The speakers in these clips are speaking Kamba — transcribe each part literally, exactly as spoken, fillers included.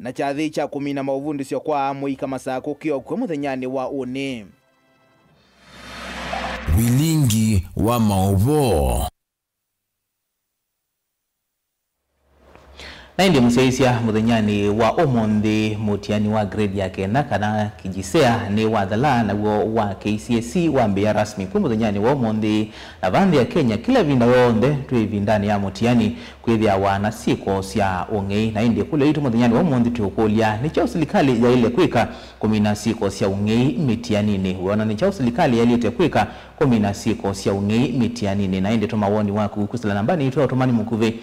na kyathĩ kya kũmina maũvundĩsyo kwa mũika Masakũ kĩokw'e mũthenyanĩ wa ũnĩ. Vilingi wa maũvoo. Na ĩndĩ mũsyaĩĩsya mũthenyanĩ wa ũmũnthĩ, mũtiani wa grade ya kenda kana kijisea nĩ wathala, naw'o wa K C S E wambĩĩa rasmi kwĩ mũthenyanĩ wa ũmũnthĩ. Na va nthĩ ya Kenya, kĩla ĩvinda yonthe twĩ ĩvindanĩ ya mũtiani, kwĩthĩawa na syĩko sya ũng'ei. Na ĩndĩ ĩkũlyo yitũ mũthenyanĩ wa ũmũnthĩ twĩũkũlya, nĩ kyaũ silikalĩ yaĩle kwĩka kũmina syĩko sya ũng'ei mĩtianinĩ? Weona nĩ kyaũ silikalĩ yaĩlĩte kwĩka kũmina syĩko sya ũng'ei mĩtianinĩ? Na ĩndĩ tũma woni waku kwĩsĩla nambanĩ yitũ ya ũtũmani mũkuvĩ,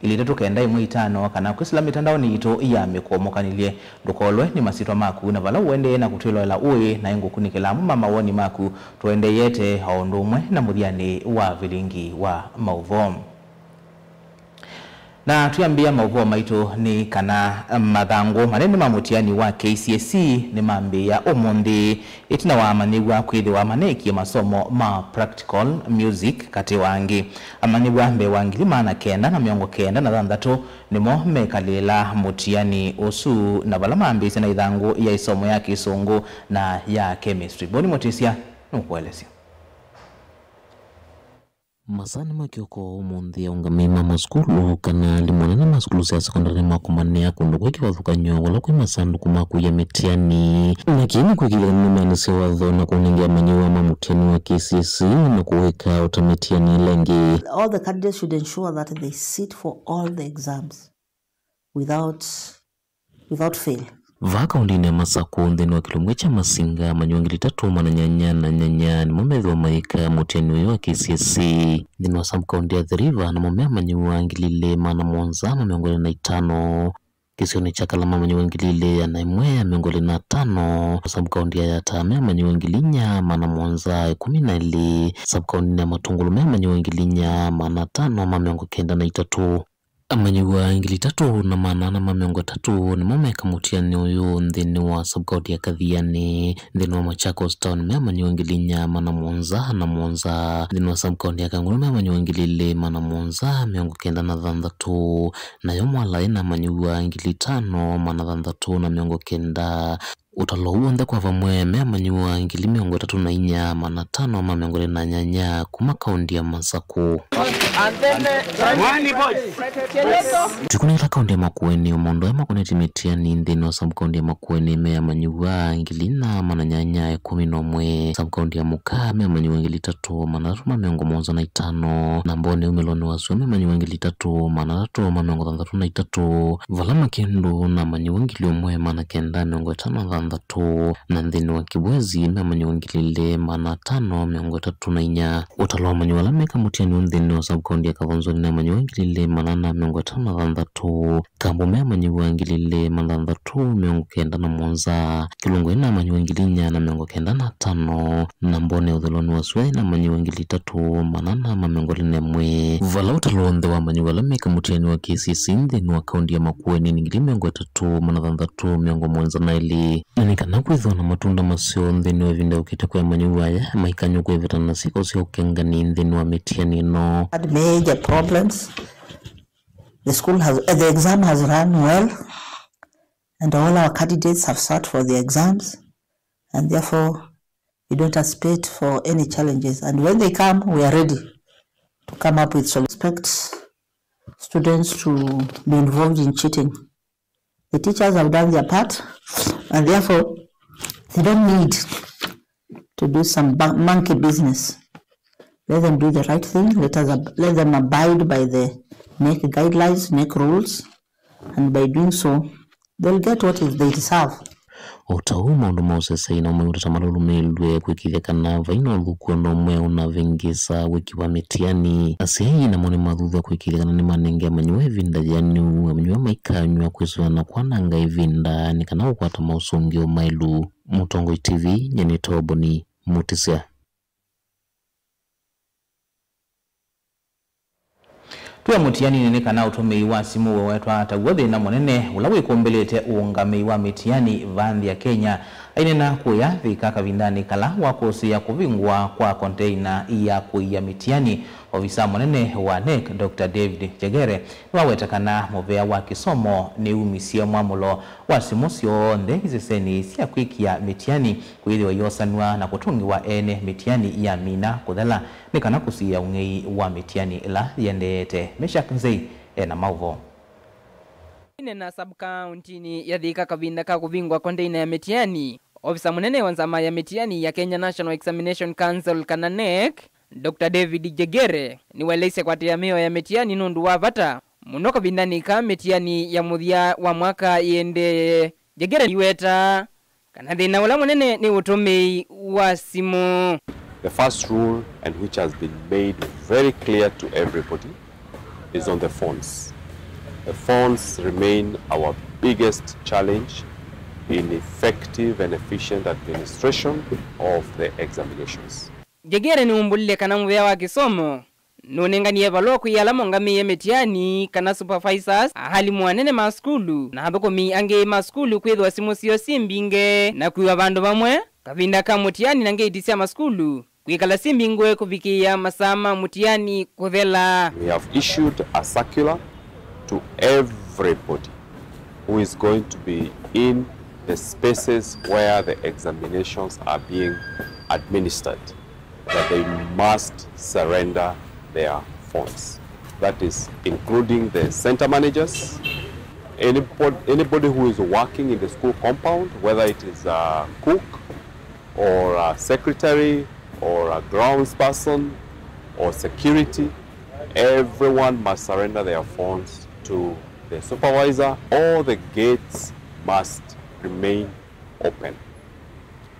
ilĩ itatũ kenda ĩmwe itano, kana kwĩsĩla mĩtandaonĩ yitũ ya mĩkũũmũkanĩlye. Ndũkolwe nĩ masyĩtwa maku na vala ũendee na kũtwĩloela ũĩ, naĩ ngũkunĩkĩla amwe ma mawoni maku tũendeeĩte o ũndũ ũmwe na mũthyanĩ wa vilingi wa maũvoo. Na twĩambĩĩa maũvoo maitũ nĩ kana mathangũ manene ma mũtiani wa K C S E nĩmambĩĩa ũmũnthĩ, ĩtina wa amanyĩw'a kwĩthĩwa maneekie masomo ma practical music katĩ wa angĩ. Amanyĩw'a mbee wa ngili maana kenda na mĩongo kenda na thanthatũ nĩmo mekalĩĩla mũtiani ũsu, na vala mambĩĩsye na ĩthangũ ya ĩsomo ya Kĩsũngũ na ya chemistry. Boni Mũtĩsya nũkũelesya. Masaanĩ ma kĩoko ũmũnthĩ, aũngamĩi ma masukulu kana alimũ anene ma sukulu sya sekondalĩ nĩmakomanĩa kũndũ kwĩ kĩvathũkany'o vala kwĩ masandũkũ ma kũia mĩtiani. Na kĩĩ nĩ kwĩkĩĩthya kana nĩmaenĩsya watho na kũnengea amanyĩw'a ma mũtiani wa K C S E na kũwĩka o ta mĩtiani ĩla ĩngĩ. All the candidates should ensure that they sit for all the exams without without fail. Vaa kaũndĩnĩ ya Masakũ, nthĩnĩ wa kĩlungu kya Masinga, amanyĩw'a ngili itatũ maana nyanya na nyanya nĩmo methĩwa mayĩka mũtiani ũyũ wa K C S E. Nthĩnĩ wa sub-kaũndĩ ya Athi River, namo me amanyĩw'a ngili ilĩ maana mũonza ma mĩongo ĩlĩ na itano. Kĩsionĩ kya Kalama, amanyĩw'a ngili ilĩ ĩana ĩmwe ya mĩongo ĩlĩ na atano. Sub-kaũndĩ ya Yatta, me amanyĩw'a ngili inya maana mũonza ĩkũmi na ilĩ. Sub-kaũndĩnĩ ya Matũngũlũ, me amanyĩw'a ngili inya maana atano ma mĩongo kenda na itatũ. Amanyĩw'a ngili itatũ na maana ana ma mĩongo ĩtatũ nĩmo meka mũtiani ũyũ nthĩnĩ wa sub-kaũndĩ ya Kathiani. Nthĩnĩ wa Machakos Town, me amanyĩw'a ngili inya maana mũonza na mũonza. Nthĩnĩ wa sub-kaũndĩ ya Kangulu, me amanyĩw'a ngili ilĩ maana mũonza mĩongo kenda na thanthatũ. Nayo Mwala ĩna amanyĩw'a ngili itano maana thanthatũ na mĩongo kenda. Ũtalo ũũ w'onthe kwa vamwe me amanyĩw'a ngili mĩongo ĩtatũ na inya maana atano ma mĩongo ĩlĩ na nyanya kuma kaũndĩ ya Masakũ. Tũkunĩkĩla kaũndĩ ya Makueni, o maũndũ aya makonetye mĩtiani nthĩnĩ wa sub-kaũndĩ ya Makueni me amanyĩw'a ngili ina maana nyanya ĩkũmi na ũmwe. Sub-kaũndĩ ya Mũka me amanyĩw'a ngili itatũ maana atatũ ma mĩongo mũonza na itano. Na Mboni umĩlonĩ wa sua me amanyĩw'a ngili itatũ maana atatũ ma mĩongo thanthatũ na itatũ. Vala Makĩndũ na amanyĩw'a ngili ũmwe maana kenda mĩongo ĩtano na thanthatũ, na nthĩnĩ wa Kibwezi me amanyĩw'a ngili ilĩ maana atano mĩongo ĩtatũ na inya. Ũtalo wa amanyĩw'a ala meka mũtiani ũũ nthĩnĩ wa sub-kaũndĩ ya Kathonzoni nĩ amanyĩw'a ngili ilĩ maana ana mĩongo ĩtano na thanthatũ, Kambu me amanyĩw'a ngili ilĩ maana thanthatũ mĩongo kenda na mũonza, Kĩlungu ĩna amanyĩw'a ngili inya na mĩongo kenda na atano, na Mboni ũthũĩlonĩ wa sua ĩna amanyĩw'a ngili itatũ maana ana ma mĩongo ĩlĩ na ĩmwe. Vala ũtalo w'onthe wa amanyĩw'a ala meka mũtiani wa K C S E nthĩnĩ wa kaũndĩ ya Makueni nĩ ngili mĩongo ĩtatũ maana thanthatũ mĩongo mũonza na elĩ. Na nĩ kana kwĩthĩwa na matunda maseo nthĩnĩ wa ĩvinda yũkĩte kwĩ amanyĩw'a aya maikany'o kwĩvetana na syĩko sya ũkengani nthĩnĩ wa mĩtiani ĩno. Had major problems. The school has, uh, the exam has run well, and all our candidates have sat for the exams, and therefore we don't anticipate for any challenges. And when they come, we are ready to come up with solutions. Expect students to be involved in cheating. The teachers have done their part, and therefore they don't need to do some ba-, monkey business. Let them do the right thing. Let us ab-, let them abide by the NEC guidelines, NEC rules, and by doing so, they'll get what is they deserve. O ta ũu, maũndũ ma ũseseĩ na ũmanyĩw'a ta malũlũmĩĩlw'e kwĩkĩĩthya kana vai na ũthũku o na ũmwe ũnavĩngĩĩsa wĩki wa mĩtiani. Asyai namo nĩmathuthw'a kwĩkĩĩthya kana nĩmanenga amanyĩw'a ĩvinda yĩanu, amanyĩw'a maikanywa kwĩsũvĩa na kwananga ĩvinda nĩ kana kũkwata maũsũngĩo maĩlu. Mũtongoi T V, nyie nĩ Toboni Mũtĩsya. Twĩ o mũtianinĩ, nĩ kana ũtũmĩi wa simũ wewetwa ta w'o thĩna mũnene ũla wĩkũmbĩlĩte ũũngamĩi wa mĩtiani vaa nthĩ ya Kenya. Aineena kũya Thika kavindanĩ kala wa kũsĩĩa kũvingwa kwa konteina ya kũia mĩtiani, ovisa mũnene wa NEC, Doctor David Njegere, nĩwaweta kana mũvĩa wa kĩsomo nĩumisye mwamũlo wa simũ syonthe isesenĩ sya kwĩkĩa mĩtiani kwĩthĩwa iosanw'a na kũtũngĩwa ene mĩtiani yamina kũthela, nĩ kana kũsiĩĩa ũng'ei wa mĩtiani ĩla yĩendeete. Meshack Nzei ena maũvoo. Ĩneena sub-kauntinĩ ya Thika kavinda ka kũvingwa konteina ya mĩtiani, ovisa mũnene wa nzama ya mĩtiani ya Kenya National Examination Council, kana NEC, Doctor David Njegere, nĩwaeleisye kwatĩĩa mĩao ya mĩtiani nũndũ wa vata mũno kavindanĩ ka mĩtiani ya mũthya wa mwaka yĩendee. Njegere nĩweta kana thĩna ũla mũnene nĩ ũtũmĩi wa simũ. The first rule, and which has been made very clear to everybody, is on the phones. The phones remain our biggest challenge in effective and efficient administration of the examinations. Njegere nĩwumbũlile kana mũvĩa wa kĩsomo nũnenganie valũa kwĩ ala maũngamĩe mĩtiani kana supervisors, aalimu anene ma sukulu, na athũkũmi angĩ ma sukulu kwĩthĩwa simũ syoo syĩ mbingĩ na kũiwa vandũ vamwe kavinda ka mũtiani na ngeiti sya masukulu kwĩkala syĩ mbingũe kũvikĩĩa masaa ma mũtiani kũthela. We have issued a circular to everybody who is going to be in the spaces where the examinations are being administered, that they must surrender their phones. That is including the center managers, anybody, anybody who is working in the school compound, whether it is a cook or a secretary or a grounds person or security, everyone must surrender their phones to the supervisor. All the gates must remain open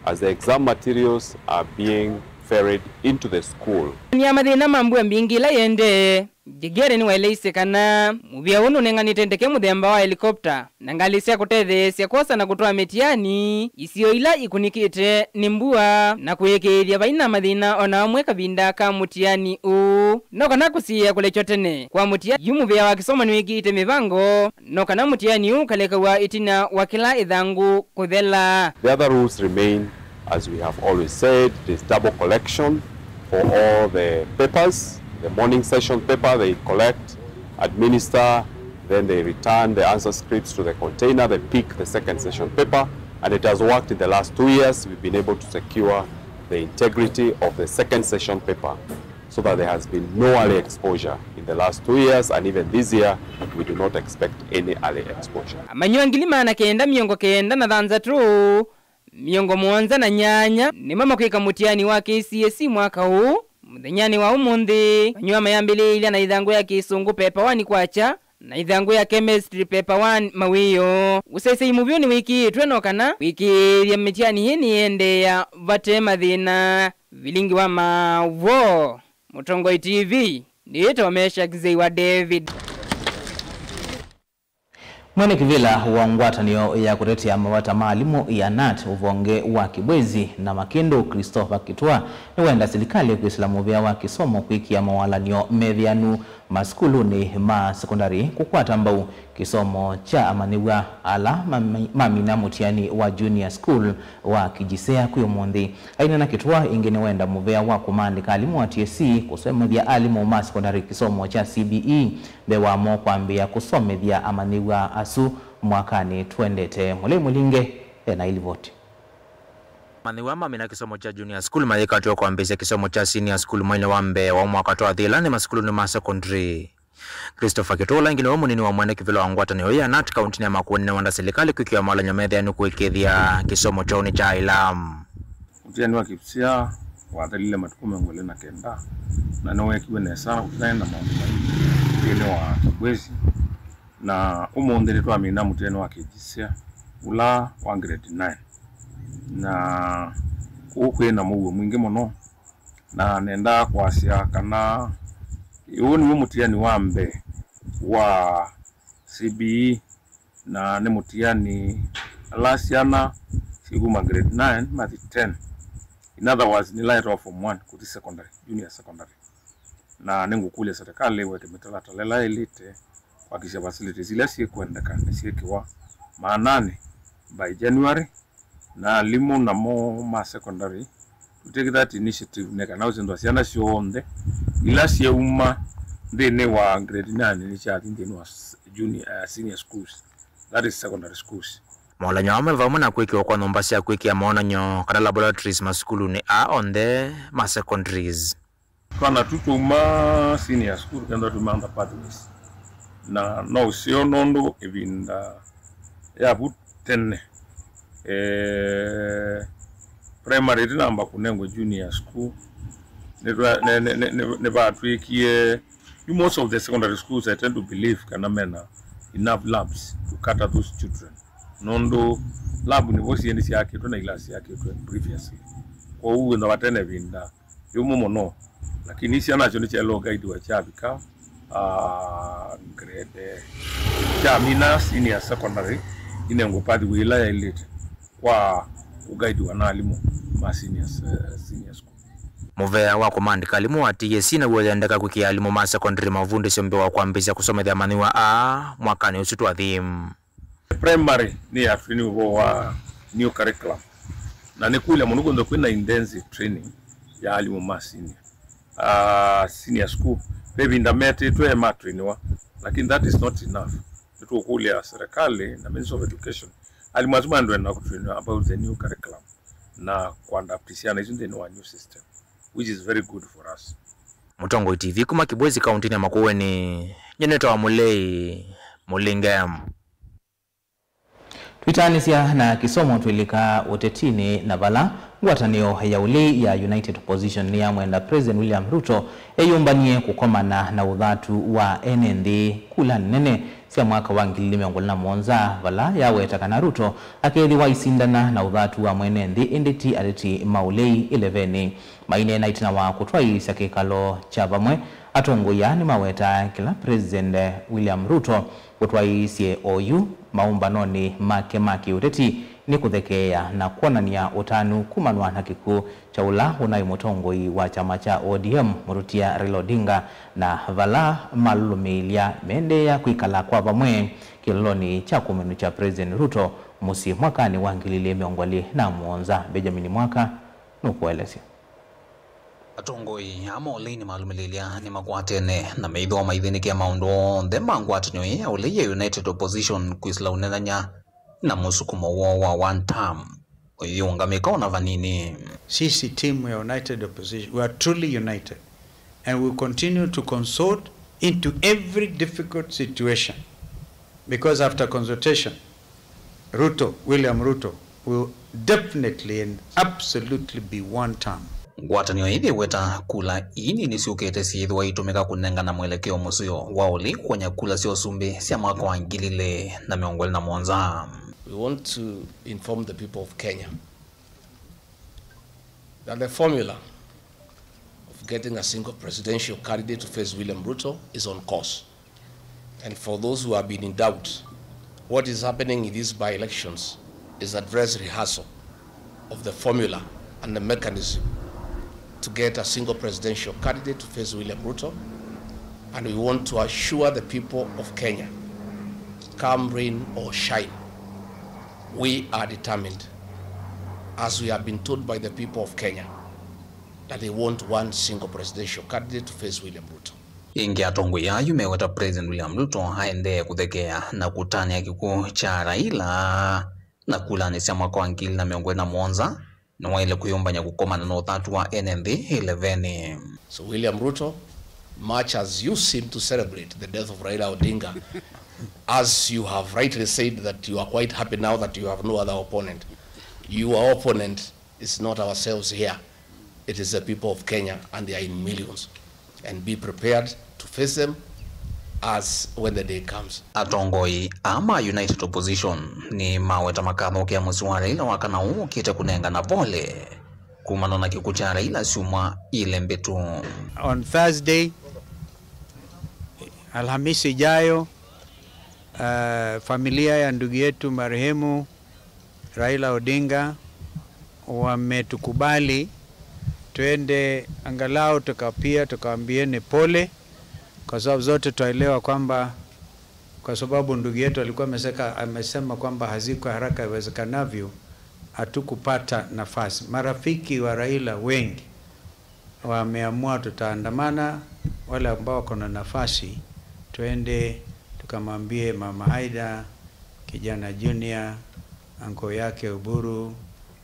as the exam materials are being ferried into the school. Nĩ ya mathĩna ma mbua mbingĩ ila yendee, Njegere nĩwaeleisye kana mũvĩa ũũ nũnenganĩte ndeke mũthemba wa helikopta na ngalĩ sya kũtetheesya kwosa na kũtwaa mĩtiani isio ila ikũnĩkĩte nĩ mbua na kũĩkĩĩthya vai na mathĩna o na amwe kavinda ka mũtiani ũũ. No kana kũsiĩĩa kũlekywa tene kwa mũtiani yu, mũvĩa wa kĩsomo nĩwĩkĩĩte mĩvango no kana mũtiani ũũ ũkalekaw'a ĩtina wa kĩla ĩthangũ kũthela. The other rules remain, as we have always said, it is double collection for all the papers. The morning session paper they collect, administer, then they return the answer scripts to the container, they pick the second session paper, and it has worked in the last two years. We've been able to secure the integrity of the second session paper, so that there has been no early exposure in the last two years, and even this year we do not expect any early exposure. Amanyĩw'a ngili maana kenda mĩongo kenda na thanthatũ mĩongo mũonza na nyanya nĩmo makwĩka mũtiani wa K C S E mwaka ũũ. Mũthenyanĩ wa ũmũnthĩ, amanyĩw'a mayambĩlĩĩlya na ĩthangũ ya Kĩsũngũ paper one kwakya na ĩthangũ ya chemistry paper one mawĩoo. Ũseseĩ mũvyũ nĩwĩkĩĩtwe no kana kũĩkĩĩthya mĩtiani ĩĩ nĩyendeea vate mathĩna. Vilingi wa Maũvoo, Mũtongoi T V, nĩĩtawa Meshack Nzei wa David. Mwene kĩvĩla wa ngwatanĩo ya kũtetea mavata ma alimũ ya nat ũvonge wa Kibwezi na Makĩndũ, Christopher Kitua, nĩwenda silikalĩ kwĩsĩla mũvĩa wa kĩsomo kwĩkĩa mawalany'o methĩanu masukulunĩ ma sekondalĩ kũkwata mbau kĩsomo kya amanyĩw'a ala mami-, mamina mũtiani wa junior school wa Kijisea kwĩ ũmũnthĩ. Aineena Kitua ĩngĩ nĩwenda mũvea wa kũmaandĩka alimũ a T S C kũsomethya alimũ ma sekondalĩ kĩsomo kya C B E mbee wa mo kwambĩĩa kũsomethya amanyĩw'a asu mwakanĩ twendete. Mũlei Mũlinge ena ilivoti. Amanyĩw'a mamina kĩsomo kya junior school mayĩkatw'a kwambĩĩsya kĩsomo kya senior school mweinĩ wa mbee wa mwaka twathĩla nĩ masukulunĩ ma secondary. Christopher Kitula, ĩngĩ nĩwe mũnini wa mwene kĩvĩla wa ngwatanĩo ya nat kauntinĩ ya Makueni, nĩwenda silikalĩ kwĩkĩa mawalany'o methĩanu kũĩkĩĩthya kĩsomo kyaũ nĩkyaĩla. Mũtiani wa Kipsia wathelile matukũ mĩongo ĩlĩ na kenda, na nĩweekiwe nesa ũtaĩ na maũndũ maingĩ nthĩnĩ wa Kibwezi, na ũmũnthĩ nĩtwamina mũtiani wa Kipsia ũla wa grade nine, na kũu kwĩ na mũuo mwingĩ mũno, na nendaa kwasya kana ũũ nĩw'o mũtiani wa mbee wa C B E, na nĩ mũtiani ala syana syĩ kuma grade nine mathi ten. In other words, nĩla etawa form one kũthi secondary, junior secondary. Na nĩngũkũlya serikali ĩwete mĩtalatala ĩla ĩlĩte kwakisya facilities ila syĩkwendeka nĩsyĩkĩwa maananĩ by January, Na alimũ namo ma secondary, tũtĩkĩtha that initiative nĩ kana ũsindwa syana syonthe ila syauma nthĩnĩ wa grade nine nĩsyathi nthĩnĩ wa s- junior, uh, senior schools, that is secondary schools. Maũlany'o aa me vamwe na kwĩkĩwa kwa nyũmba sya kwĩkĩa maonany'o kana laboratories masukulunĩ aa onthe ma secondaries. Twana tu tũuma senior school kenda tũmantha pathways. Na no ũseo nũndũ ĩvinda ya vu tene, eh, primary ĩtinamba kũnengwa junior school, nĩtwa- nĩ- nĩ- nĩ- nĩ- nĩvatwĩkie, you, most of the secondary schools, I tend to believe kana mena enough labs to cater those children, nũndũ lab nĩvo siendi syakĩtwe na ilasi syakĩtwe previously. Kwoou wĩthĩwa tene ĩvinda yũmũ mũno, lakini syana nasyo nĩsyaĩlwe ũgaidiwa kyavika, ah, grade, kyamina senior secondary, inengwe pathway ĩla yaĩlĩte kwa kũgaidiwa na alimũ ma senior, eh, senior school. Mũvea wa kũmandĩka alimũ wa T S C naw'o ũyendeka kwĩkĩa alimũ ma secondary mavundĩsyo mbee wa kwambĩĩsya kũsomethya amanyĩw'a aa mwakanĩ ũsu twathi. Primary nĩyatrainiwe ũvoo wa new curriculum, na nĩkũlya mũno kwĩthĩwa kwĩna intensive training ya alimũ ma senior, uh, senior school. Ve ĩvinda metĩtwe matrainiwa, lakini that is not enough. Nĩtũkũlya serikali na Ministry of Education, alimũ asu maendee na kũtrainiwa about the new curriculum na kũadapt syana isu nthĩnĩ wa new system, which is very good for us. Mũtongoi T V kuma Kibwezi kauntinĩ ya Makueni, nyie nĩtawa Mũlei Mũlinge. Twĩtaanĩsya na kĩsomo twĩlĩka ũtetinĩ, na vala ngwatanĩo ya ũlei ya United Opposition nĩyamwenda President William Ruto eyũmbany'e kũkomana na ũthatu wa ene nthĩ kulanĩ nene sya mwaka wa ngili ili mĩongo ĩlĩ na mũonza, vala yaweta kana Ruto akethĩwa aisindana na ũthatu wa mwene nthĩ ĩndĩ ti ateti ma ũlei ĩlevenĩ. Maineena ĩtina wa kũtwaĩĩsya kĩkalo kya vamwe, atongoi aa nĩmawetaa kĩla President William Ruto ũtwaĩĩsye oyu maũmbanonĩ make ma kĩũteti nĩ kũthekeea na kwonany'a ũtanu kumanwa na kĩkw'ũ kya ũla ũnaĩ mũtongoi wa kyama kya O D M, mũtũtia Raila Odinga, na vala malũlũmĩĩlya meendeea kwĩkala kwa vamwe kĩlolonĩ kya kũmĩnũkya President Ruto mũsyĩ mwakanĩ wa ngili ili mĩongo ĩlĩ na mũonza. Benjamin Mwaka nũkũelesya. Atongoi aa ma ũlei nĩmalũmĩlĩĩlya nĩmakwatene na meĩthĩwa maithĩnĩkĩa maũndũ onthe ma ngwatanĩo ĩĩ ya ũlei ya United Opposition kwĩsĩla ũnenany'a na mũsukumo woo wa one term ũyĩũngamĩka ona vanini. Sisi timu ya United Opposition, we are truly united and we continue to consult into every difficult situation, because after consultation, Ruto, William Ruto, will definitely and absolutely be one term. Ngwatanĩo ĩĩ yĩweta kula ii nini syũkĩte syĩthĩwa itũmĩka kũnengana mwelekeo mũseo wa ũlei kũkonya kula sya ũsumbĩ sya mwaka wa ngili ili na mĩongo ĩlĩ na mũonza. We want to inform the people of Kenya that the formula of getting a single presidential candidate to face William Ruto is on course. And for those who have been in doubt, what is happening in these by-elections is a dress rehearsal of the formula and the mechanism to get a single presidential candidate to face William Ruto. And we want to assure the people of Kenya, come rain or shine, we are determined, as we have been told by the people of Kenya, that they want one single presidential candidate to face William Ruto. Ĩngĩ, atongoi ayu meweta President William Ruto aendee kũthekeea na kũtanĩa kĩkw'ũ kya Raila, na kulanĩ sya mwaka wa ngili na mĩongo ĩlĩ na mũonza nĩwaĩle kwĩyũmbany'a kũkomana na ũthatu wa ene nthĩ ĩlevenĩ. So William Ruto, much as you seem to celebrate the death of Raila Odinga, as you have rightly said that you are quite happy now that you have no other opponent, your opponent is not ourselves here. It is the people of Kenya, and they are in millions. And be prepared to face them as when the day comes. Atongoi aa ma United Opposition nĩmaweta makathokea mũsyĩ wa Raila wakana ũũ ũkĩte kũnengana vole kumana na kĩkw'ũ kya Raila syumwa ilĩ mbĩtu. On Thursday, Alhamisi ijayo, uh, familia ya ndugu yetu marehemu Raila Odinga wametukubali twende angalau tukapia tukaambieni pole, kwa sababu zote twaelewa kwamba, kwa sababu ndugu yetu alikuwa ameseka, amesema kwamba hazikwe haraka iwezekanavyo, Hatukupata nafasi. Marafiki wa Raila wengi wameamua tutaandamana, wale ambao wako na nafasi, twende tukamwambie Mama Aida, kijana Junior, uncle yake Uburu,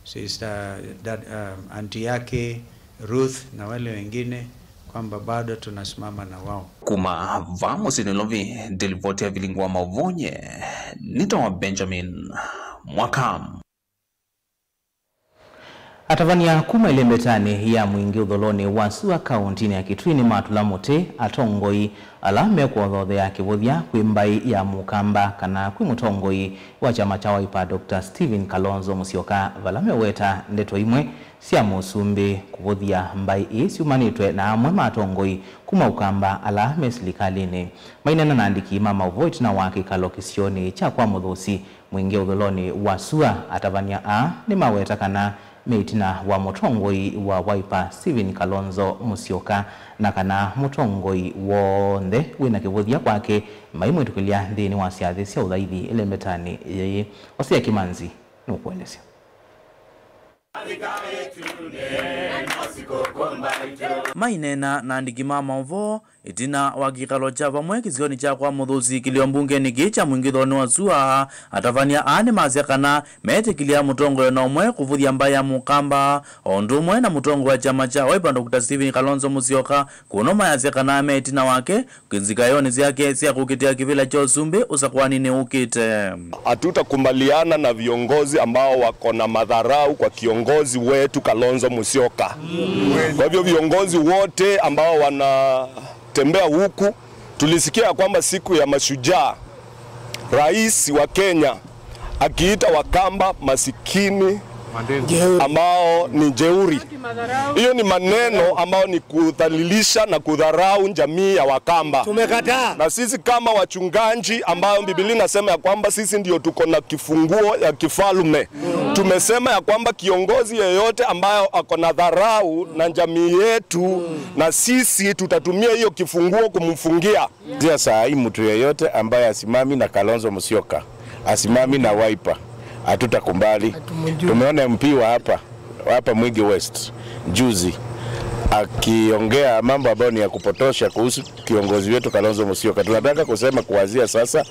sister, dad, um, auntie yake Ruth na wale wengine kwamba bado tunasimama na wao. Kuma vaa mũsyĩ Nairobi, ndĩ ripoti ya Vilingi wa Mauvoo, nĩtawa Benjamin Mwaka. Atavany'a kuma ĩlembetanĩ ya Mwingĩ Ũthũlũnĩ wa Sua kaũntĩnĩ ya Kitui nĩmatũla mũtĩ atongoi ala mekwothothea kĩvũthya kwĩ mbaĩ ya Mũkamba kana kwĩ mũtongoi wa kyama kya Wiper, Doctor Stephen Kalonzo Musyoka, vala meweta ndeto imwe sya mũsumbĩ kũvũthya mbaĩ ii syumanĩtwe na amwe ma atongoi kuma Ũkamba ala me silikalĩnĩ. Maineena na andĩki ma maũvoo ĩtina wa kĩkalo kĩsionĩ kya kwa Mũthũsi, Mwingĩ Ũthũlũnĩ wa Sua, atavany'a aa nĩmaweta kana me ĩtina wa mũtongoi wa Wiper, Stephen Kalonzo Musyoka, na kana mũtongoi w'onthe wĩna kĩvũthya kwake maimwĩtũkĩlya nthĩnĩ wa syathĩ sya ũthaithi ĩlembetanĩ yĩĩ. Hosea Kimanzi nũkũelesya. Maineena na andĩki ma maũvoo ĩtina wa kĩkalo kya vamwe kĩsionĩ kya kwa Mũthũsi kĩlio mbungenĩ kĩĩ kya Mwingĩ Ũthũlũnĩ wa Sua, atavany'a aa nĩmasya kana meetĩkĩlya mũtongoi o na ũmwe kũvũthya mbaĩ ya Mũkamba, o ũndũ ũmwe na mũtongoi wa kyama kya Wiper, Doctor Stephen Kalonzo Musyoka, kũno mayasya kana me ĩtina wake nzikaĩonĩ syake sya kũkitĩa kĩvĩla kya ũsumbĩ ũsakũaninĩ ũkĩte. Hatutakubaliana na viongozi ambao wako na madharau kwa kiongozi wetu Kalonzo Musyoka. Kwa hivyo viongozi wote ambao wanatembea huku, tulisikia ya kwamba siku ya mashujaa, rais wa Kenya akiita Wakamba masikini, ambao ni jeuri. Hiyo ni maneno ambayo ni kudhalilisha na kudharau jamii ya Wakamba. Tumekataa. Na sisi kama wachungaji, ambayo Biblia inasema ya kwamba sisi ndio tuko na kifunguo ya kifalme, tumesema ya kwamba kiongozi yeyote ambayo ako na dharau na jamii yetu, na sisi tutatumia hiyo kifunguo kumfungia. Kuanzia saa hii mtu yeyote ambaye asimami na Kalonzo Musyoka, asimami na Wiper, hatutakubali. Tumeona M P wa hapa, hapa Mwingi West, juzi, akiongea mambo ambayo ni ya kupotosha kuhusu kiongozi wetu Kalonzo Musyoka. Tunataka kusema kuanzia sasa,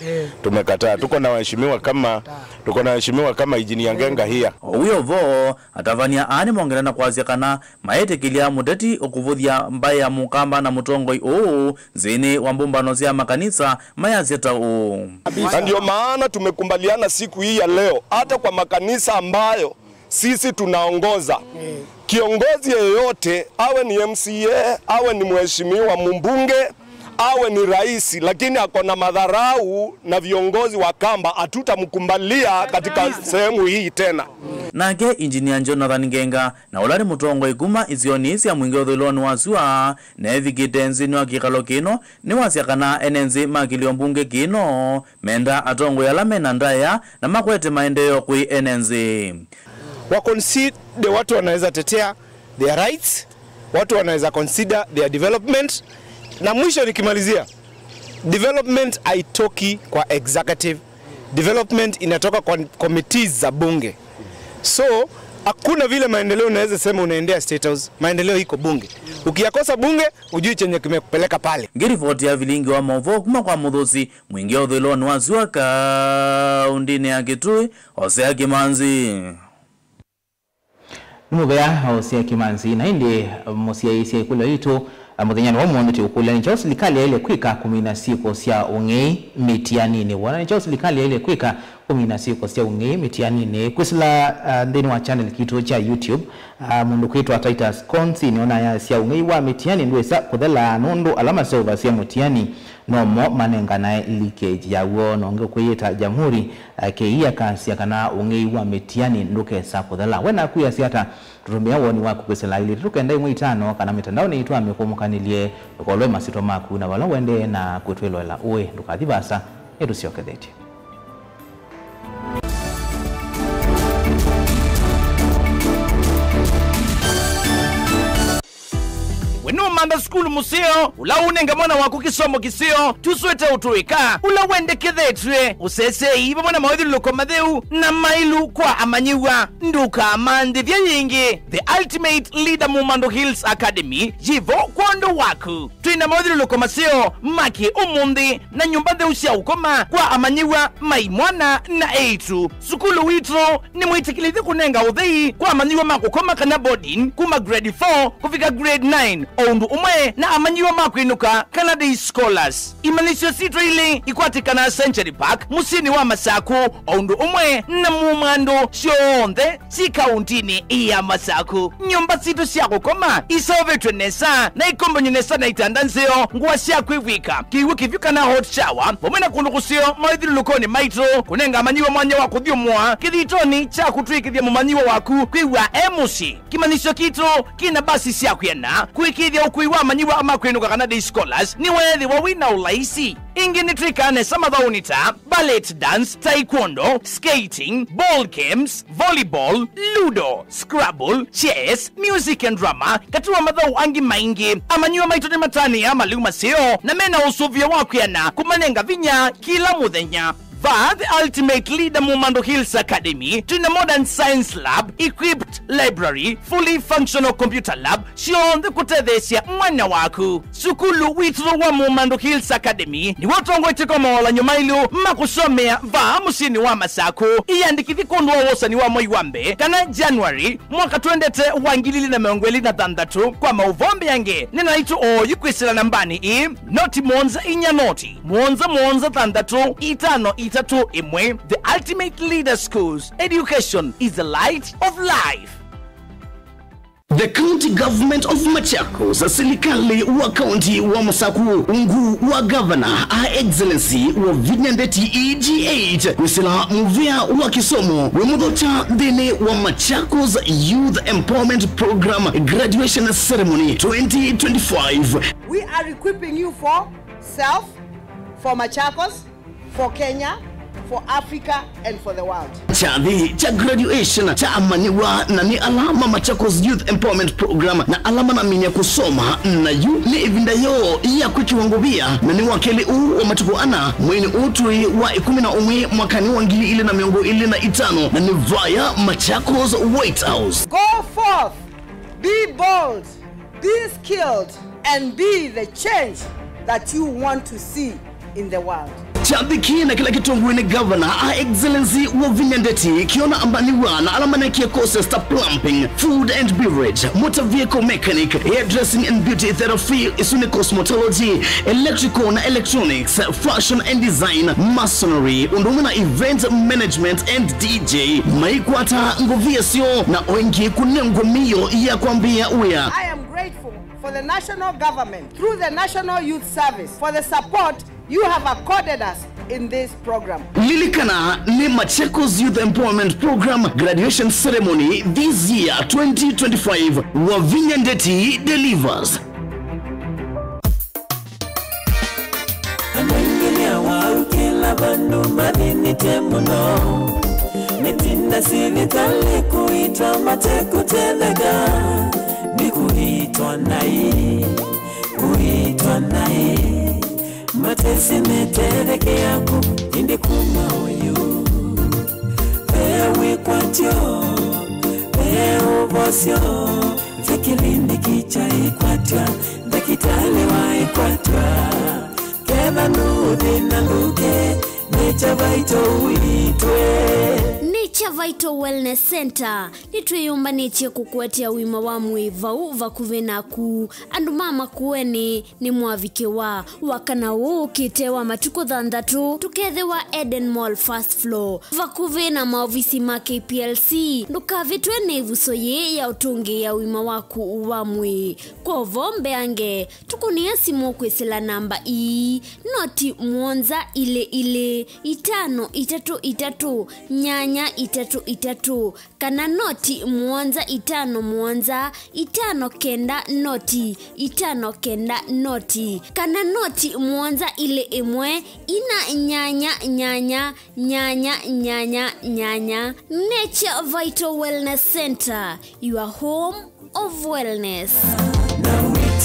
tumekataa. Tuko na waheshimiwa kama, tuko na waheshimiwa kama Engineer Ngenga here. O wĩ o vo, atavany'a aa nĩmongela na kwasya kana maĩtĩkĩlya mũteti ũkũvũthya mbaĩ ya Mũkamba na mũtongoi ũũ nzĩnĩ wa mbũmbano sya makanisa mayasya ta ũũ. Na ndio maana tumekubaliana siku hii ya leo, hata kwa makanisa ambayo sisi tunaongoza, kiongozi yeyote, awe ni M C A, awe ni mheshimiwa mbunge, awe ni rais, lakini ako na madharau na viongozi wa Kamba, hatutamkubalia katika sehemu hii tena. Nake Engineer Jonathan Ngenga, na ũla nĩ mũtongoi kuma isionĩ sya Mwingĩ Ũthũlũnĩ wa Sua, neevikĩte nzĩnĩ wa kĩkalo kĩno, nĩwasya kana ene nzĩ ma kĩlio mbunge kĩno menda atongoi ala mena ndaĩa na makwete maendeeo kwĩ ene nzĩ. Wa consider watu wanaweza tetea their rights, watu wanaweza consider their development. Na mwisho nikimalizia, development haitoki kwa executive, development inatoka kwa committees za bunge. So hakuna vile maendeleo unaweza sema unaendea State House, maendeleo iko bunge. Ukiyakosa bunge, ujui chenye kimekupeleka pale. Ngĩripoti ya Vilingi wa Maũvoo kuma kwa Mũthũsi, Mwingĩ Ũthũlũnĩ wa Sua kaũntĩnĩ ya Kitui, Hosea Kimanzi. Nĩ mũvea Hosea Kimanzi. Na ĩndĩ mũsyaĩĩsya ĩkũlyo yitũ, a, mũthenyanĩ wa ũmũnthĩ tũikũlya, nĩ kyaũ silikalĩ yaĩle kwĩka kũmina syĩko sya ũng'ei mĩtianinĩ? Wona nĩ kyaũ silikalĩ yaĩle kwĩka kũmina syĩko sya ũng'ei mĩtianinĩ? Kwĩsĩla, a, nthĩnĩ wa channel kitũ kya YouTube, a, mũndũ kwĩtwa Titus Konsi nĩona ayasya ũng'ei wa mĩtiani ndwĩsa kũthela nũndũ ala maseũvasya mũtiani nomo manenganae leakage yaw'o. Na ũngĩ ũkwĩyĩta Jamhuri, eh, Kei akasya kana ũng'ei wa mĩtiani ndũkesa kũthela. We naku wĩasya ata? Tũtũmĩa woni waku kwĩsĩla ilĩ itatũ kenda ĩmwe itano kana mĩtandaonĩ yitũ ya mĩkũmũkanĩlye. Ndũkolwe masyĩtwa maku na vala ũendee na kũtwĩloela ũĩ. Ndũkathi vaasa, nĩtũsyokethetye. We no Amba sukulu mũseo, ũla ũnenga mwana waku kĩsomo kĩseo, tũswete ũtũĩka, ũla wendekethetw'e, ũseseei vamwe na mawĩthyũlũlũko matheu na maĩlu kwa amanyĩw'a. Ndũkamanthĩthye yĩngĩ. The Ultimate Leader Mumando Hills Academy yĩ vo kwondũ waku. Twĩ na mawĩthyũlũlũko maseo ma kĩ-ũmũnthĩ na nyũmba ntheu sya ũkoma kwa amanyĩw'a ma imwana na eĩtu. Sukulu witũ nĩmwĩtĩkĩlĩtye kũnenga ũthei kwa amanyĩw'a ma kũkoma kana boarding kuma grade four kũvika grade nine, o ũndũ ũmwe na amanyĩw'a ma kwĩnũka kana day scholars. Imanyĩsyo sitũ ilĩ ikwatĩkanaa Century Park, mũsyĩnĩ wa Masaku, o ũndũ ũmwe na Mumando syonthe syĩ kaũntĩnĩ ya Masaku. Nyũmba sitũ sya kũkoma iseũvĩtw'e nesa na ikombany'e nesa na itanda nzeo, ngũa sya kwĩvw'ĩka, kĩw'ũ kĩvyũ kana hot shower, vamwe na kũndũ kũseo mawĩthyũlũlũkonĩ maitũ, kũnenga amanyĩw'a mwanya wa kũthyũmũa kĩthitonĩ kya kũtw'ĩkĩthya mũmanyĩw'a waku kwĩw'a e mũsyĩ. Kĩmanyĩsyo kitũ kĩna mbasi sya kwĩana kũĩkĩĩthya ũkui wa amanyĩw'a ma kwĩnũka kana day scholars nĩweethĩwa wĩ na ũlaisi. Ĩngĩ nĩtwĩkaa nesa mathaũnĩ ta ballet dance, taekwondo, skating, ball games, volleyball, ludo, scrabble, chess, music and drama, katĩ wa mathaũ angĩ maingĩ. Amanyĩw'a maitũ nĩmatanĩaa malĩu maseo na mena ũsũvĩo wa kwĩana kũmanenga vinya kĩla mũthenya. Vaa The Ultimate Leader Mumando Hills Academy, twĩna modern science lab, equipped library, fully functional computer lab, syonthe kũtetheesya mwana waku. Sukulu witũ wa Mumando Hills Academy nĩw'o ũtongoetye kwa mawalanyo maĩlu ma kũsomea vaa mũsyĩnĩ wa Masaku. Ĩyandĩkĩthye kwondũ wa wosani wa mwei wa mbee kana January mwaka twendete wa ngili ilĩ na mĩongo ĩlĩ na thanthatũ. Kwa maũvoo mbeange, nena naitũ oyu kwĩsĩla nambanĩ ĩĩ, noti mũonza inya noti, mũonza mũonza thanthatũ, itano itatũ ĩmwe. The Ultimate Leader Schools, education is the light of life. The County Government of Machakos, serikali wa kaunti wa Masaku, ungu wa governor, Her Excellency Wavinya Ndeti E G eight, kwĩsĩla mũvĩa wa kĩsomo wĩ mũthokya nthĩnĩ wa Machakos Youth Empowerment Program Graduation Ceremony twenty twenty-five. We are equipping you for self, for Machakos, for Kenya, for Africa, and for the world. Kyathĩ kya graduation kya amanyĩw'a na nĩ ala ma Machakos Youth Empowerment Program na ala manaminya kũsoma, na yu nĩ ĩvinda yoo ya kwĩkĩwa ngovia, na nĩ wa kelĩ ũũ wa matukũ ana mweinĩ ũũ twĩ wa ĩkũmi na ũmwe mwakanĩ wa ngili ilĩ na mĩongo ĩlĩ na itano, na nĩ vaya Machakos White House. Go forth, be bold, be skilled, and be the change that you want to see in the world. Kyathĩ kĩĩ na kĩla kĩtongoew'e nĩ Governor, Her Excellency Wavinya Ndeti, kĩona amanyĩw'a na ala maneekie courses ta plumbing, food and beverage, motor vehicle mechanic, hairdressing and beauty therapy, isu nĩ cosmetology, electrical na electronics, fashion and design, masonry, ũndũ ũmwe na event management and D J. Maikwata ngovia syoo na o ĩngĩ kũnengwa mĩio ya kwambĩĩa wĩa. I am grateful for the national government through the National Youth Service for the support you have accorded us in this program. Lilikana, nĩ Machakos Youth Empowerment Program Graduation Ceremony this year, twenty twenty-five. Wavinya Ndeti delivers. Andũ aingĩ nĩ awau kĩla vandũ mathĩnĩtye mũno. Nĩtinda sivitalĩ kũitwa matekũtetheka. Nĩ kũitwa naĩ, kũitwa naĩ. Matesĩ metethekeaku, ĩndĩ kuma ũyu ve wĩkwatyo, ve ũvosyo, ve kĩlĩndĩki kya ĩkwatya, ndakĩtalĩ wa ĩkwatya. Ketha nũthĩna ndũke, Nature Vital ũitwe. Nature Vital Wellness Center. Nĩtwĩyũmbanĩtye kũkũetya ũima wa mwĩĩ vau vakuvĩ naku. Andũ ma Makueni nĩmwavikĩwa. Wakana ũũ ũkĩte wa matukũ thanthatũ, tũkethĩwa Eden Mall first floor, vakuvĩ na maovisi ma K P L C. Ndũkavĩtwe nĩ ĩvuso yĩĩ ya ũtũngĩĩa ũima waku wa mwĩĩ. Kwovo mbeange, tũkũnĩe simũ kwĩsĩla namba ii, noti mũonza ilĩ ilĩ, itano itatũ itatũ, nyanya itatũ itatũ, kana noti mũonza itano mũonza, itano kenda noti, itano kenda noti, kana noti mũonza ilĩ ĩmwe, ina nyanya nyanya, nyanya nyanya nyanya. Nature Vital Wellness Center, your home of wellness. Na wĩ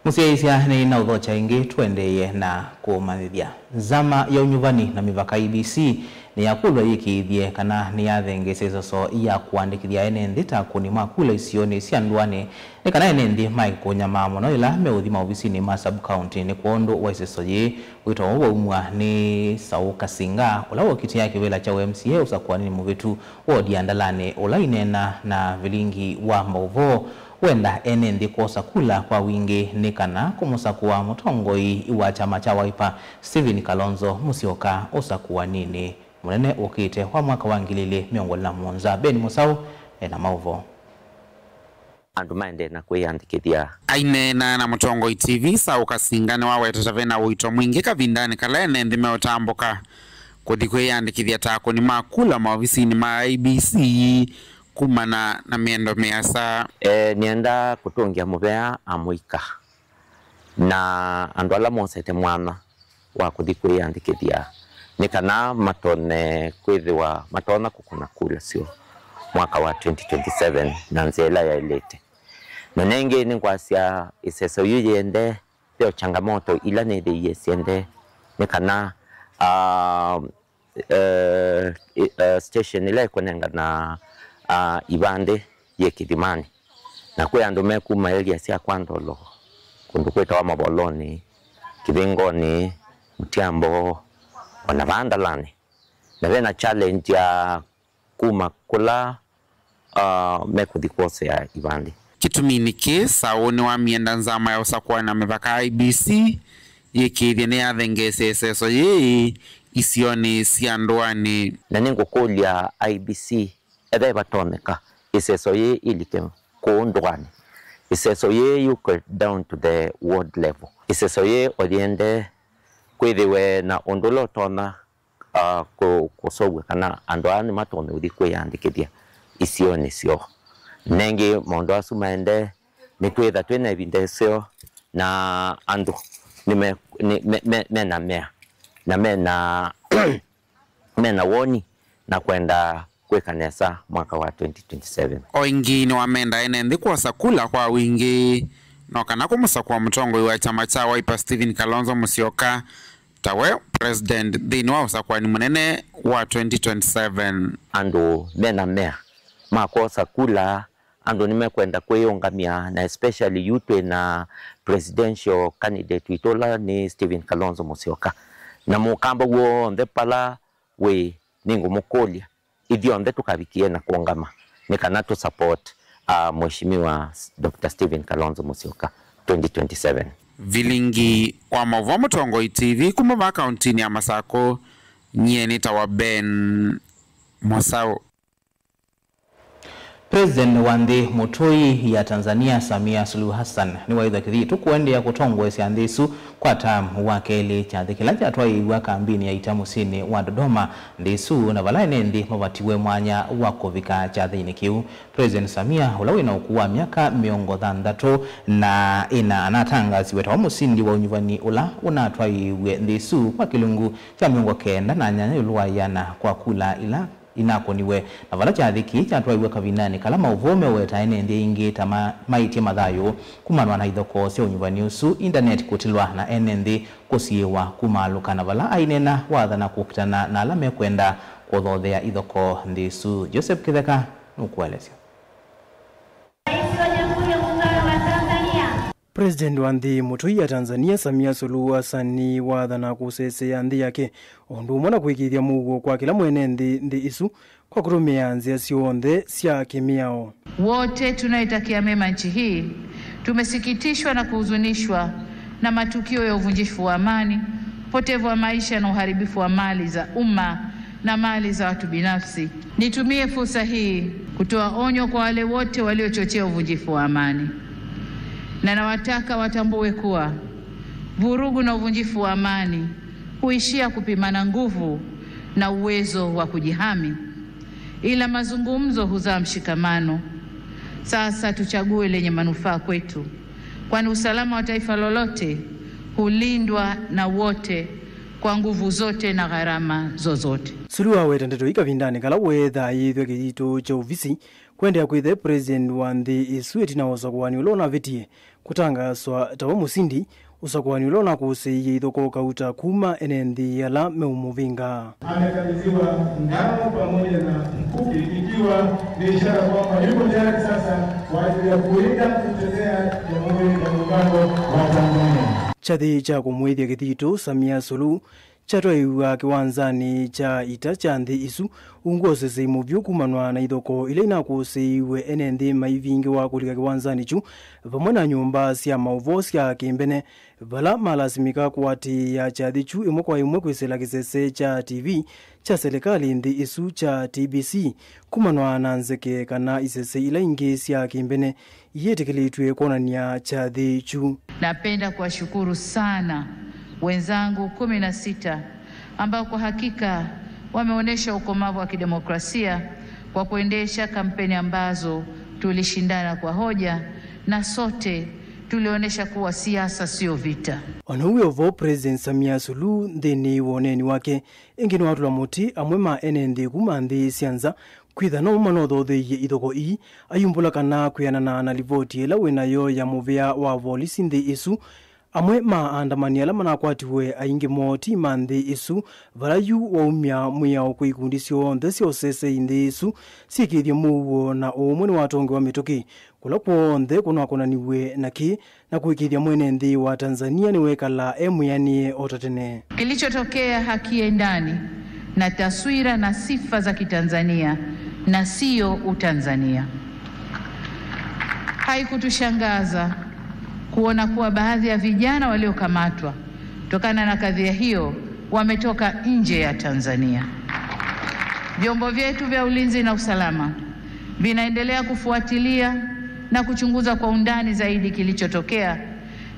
Mũsyaĩĩsya nĩ na ũthokya ĩngĩ, tũendeeye na kũmanyĩthya. Nzama ya Ũnyuvani na Mĩvaka, I E B C, nĩyakũlw'a yĩkĩĩthye kana nĩyathengeesya ĩseso ya kũandĩkĩthya ene nthĩ ta akũni ma kula isionĩ sya ndũanĩ, nĩ kana ene nthĩ maeke kũnyamaa mũno ĩla meũthi maovisinĩ ma sub-county. Nĩ kwondũ wa ĩseso yĩĩ, wĩto ũũ waumw'a nĩ Saũ Kasinga, ũla wokitĩa kĩvĩla kya ũ M C A ũsakũaninĩ mũvĩtu wa Odia Ndalani, ũla ineena na vilingi wa maũvoo wenda ene nthĩ kwosa kula kwa wingĩ nĩ kana kũmũsakũa mũtongoi wa kyama kya Wiper, Stephen Kalonzo Musyoka, ũsakũaninĩ mũnene ũkĩte wa mwaka wa ngili ili mĩongo ĩlĩ na mũonza. Ben Mũsaũ ena maũvoo. Andũ maendee na kwĩyandĩkĩthya. Aineena na Mũtongoi T V, Saũ Kasinga nĩwawetete vena ũito mwingĩ kavindanĩ kala ene nthĩ meũtambũka kũthi kwĩyandĩkĩthya ta akũni ma kula maovisinĩ ma I E B C kumana na mĩendo mĩasa. E, nĩenda kũtũngĩa mũvea amũika na andũ ala mosete mwanya wa kũthi kwĩyandĩkĩthya nĩ kana matonye kwĩthĩwa matonya kũkũna kula syoo mwaka wa twenty twenty-seven na nzĩa ĩla yaĩlĩte. Na nengĩ nĩngwasya ĩseso yu yĩendee, ve changamoto ila nĩthĩie syĩendee nĩ kana, ah, eh, i- eh, station ĩla ĩkũnengana, ah, ivandĩ yĩ Kĩthimanĩ, na kwĩ andũ mekuma area sya kwa Ndolo, kũndũ kwĩtawa Mavolonĩ, Kĩvĩngonĩ, Mũtiambo, ona vaa Ndalani, na vena challenge ya kuma kũla, ah, mekũthi kwosea ivandĩ. Kĩtuminĩ kĩĩ, Saũ nĩwamienda nzama ya ũsakũani na mĩvaka, I E B C, yĩkĩĩthye nĩyathengeesya ĩseso yĩĩ isionĩ sya ndũanĩ. Na nĩngũkũlya I E B C, ethĩwa vatonyeka ĩseso yĩĩ ĩlike kũũ ndũanĩ, ĩseso yĩĩ yũke down to the ward level. Ĩseso yĩĩ o yĩendee kwĩthĩwe na ũndũ ũla ũtonya, ah, kũ- kũseũvw'a kana andũ aa nĩmatonya ũthi kwĩyandĩkĩthya isionĩ syoo. Nengĩ maũndũ asu maendee, nĩtwĩtha twĩ na ĩvinda ĩseo na andũ nĩ me- nĩ- me- me- mena mea na mena mena woni na kwenda kwĩka nesa mwaka wa twenty twenty-seven. O ĩngĩ nĩwamenda ene nthĩ kwosa kula kwa wingĩ no kana kũmũsakũa mũtongoi wa kyama kya Wiper, Stephen Kalonzo Musyoka, tawe president nthĩnĩ wa ũsakũani mũnene wa twenty twenty-seven. Andũ mena mea ma kwosa kula, andũ nĩmekwenda kwĩyũngamya, na especially yu twĩ na presidential candidate witũ ũla nĩ Stephen Kalonzo Musyoka. Na mũkamba w'onthe pala wĩ, nĩngũmũkũlya ithyonthe tũkavikie na kũũngama nĩ kana tũ support, uh, Mheshimiwa Doctor Stephen Kalonzo Musyoka twenty twenty-seven. Vilingi wa maũvoo Mũtongoi T V kuma vaa kauntinĩ ya Masakũ, nyie nĩtawa Ben Mũsaũ. President wa nthĩ mũtũi ya Tanzania, Samia Suluhu Hassan, nĩwaĩthwa kĩthitũ kũendeea kũtongoesya nthĩ ĩsu kwa term wa kelĩ, kyathĩ kĩla kyatwaĩĩw'a kambinĩ ya ita mũsyĩnĩ wa Dodoma, nthĩ ĩsu, na vala ene nthĩ mavatiwe mwanya wa kũvika kyathĩnĩ kĩu. President Samia, ũla wĩ na ũkũũ wa myaka mĩongo thanthatũ na ĩna, anatangaasiwe ta wa mũsindi wa ũnyuvani ũla ũnatwaĩĩw'e nthĩ ĩsu kwa kĩlungu kya mĩongo kenda na nyanya ĩũlũ wa ĩana kwa kula ila inakũniwe, na vala kyathĩ kĩĩ kyatwaiwe kavindanĩ kala maũvoo meũweta ene nthĩ aingĩ ta ma- maĩtye mathayũ kumanwa na ithokoo sya ũnyuvani ũsu, indaneti kũtilwa, na ene nthĩ kũsiĩĩwa kumaalũka, na vala aineena wathana kũkitana na ala mekwenda kũthothea ithokoo nthĩ ĩsu. Joseph Kĩtheka nũkũelesya. Rais wa Jamhuri ya Muungano wa Tanzania. President wa nthĩ mũtũi ya Tanzania, Samia Suluhu Hassan, nĩwaathana kũsesea nthĩ yake, o ũndũ ũmwe na kwĩkĩĩthya mũuo kwa kĩla mwene nthĩ nthĩ ĩsu kwa kũtũmĩa nzĩa syonthe sya kĩmĩao. Wote tunayotakia mema nchi hii, tumesikitishwa na kuhuzunishwa na matukio ya uvunjifu wa amani, upotevu wa maisha na uharibifu wa mali za umma na mali za watu binafsi. Nitumie fursa hii kutoa onyo kwa wale wote waliochochea uvunjifu wa amani, na nawataka watambue kuwa vurugu na uvunjifu wa amani huishia kupimana nguvu na uwezo wa kujihami, ila mazungumzo huzaa mshikamano. Sasa tuchague lenye manufaa kwetu, kwani usalama wa taifa lolote hulindwa na wote kwa nguvu zote na gharama zozote. Suluhu aweta ndeto ii kavindanĩ kala weethaa yĩithw'a kĩthito kya ovisi kũendeea kwĩthĩa President wa nthĩ ĩsu ĩtina wa ũsakũani ũla ũnavĩtie kũtangaaswa ta we mũsindi, ũsakũani ũla ũnakũsĩĩie ithokoo kauta kuma ene nthĩ ala meũmũvĩnga. Amekabidhiwa ngao pamoja na mkuki ikiwa ni ishara kwamba yuko tayari sasa kwa ajili ya kulinda na kutetea Jamhuri ya Muungano wa Tanzania. Kyathĩ kya kũmũĩthya kĩthito Samia Suluhu kyatwaĩw'a kĩwanzanĩ kya ita kya nthĩ ĩsu ungu wa ũsesei mũvyũ kumanwa na ithokoo ila inakũsĩĩiw'e ene nthĩ maivingĩwa kũlika kĩwanzanĩ kyu, vamwe na nyũmba sya maũvoo sya kĩmbene, vala malasimĩka kũatĩĩa kyathĩ kyu ĩmwe kwa ĩmwe kwĩsĩla kĩsese kya T V kya selekalĩ nthĩ ĩsu kya T B C, kumanwa na nzeke kana isese ila ingĩ sya kĩmbene iyĩtĩkĩlĩtw'e kwonany'a kyathĩ kyu. Napenda kuwashukuru sana wenzangu kumi na sita ambao kwa hakika wameonyesha ukomavu wa kidemokrasia kwa kuendesha kampeni ambazo tulishindana kwa hoja na sote tulionyesha kuwa siasa sio vita. O na ũu wĩ o vo, President Samia Suluhu nthĩnĩ wa ũneeni wake ĩngĩ nĩwatũla mũtĩ amwe ma ene nthĩ kuma nthĩ sya nza kwĩtha no mo manothotheie ithokoo ii, ayumbũla kana kwĩanana na livoti ĩla wĩ nayo ya mũvĩa wa volisi nthĩ ĩsu, amwe ma aandamani ala manakwatiwe aingĩ moo ti ma nthĩ ĩsu, vala yu waumya mwĩao kwĩ ikundi syonthe sya ũsesei nthĩ ĩsu syĩkĩĩthye mũuo na ũũmwe nĩwatongewa mĩtũkĩ kũla kw'onthe kũnakonaniw'e na kĩ, na kũĩkĩĩthya mwene nthĩ wa Tanzania nĩwekala e mwĩanĩe o ta tene. Kilichotokea hakiendani na taswira na sifa za Kitanzania na siyo Utanzania. Haikutushangaza kuona kuwa baadhi ya vijana waliokamatwa kutokana na kadhia hiyo wametoka nje ya Tanzania. Vyombo vyetu vya ulinzi na usalama vinaendelea kufuatilia na kuchunguza kwa undani zaidi kilichotokea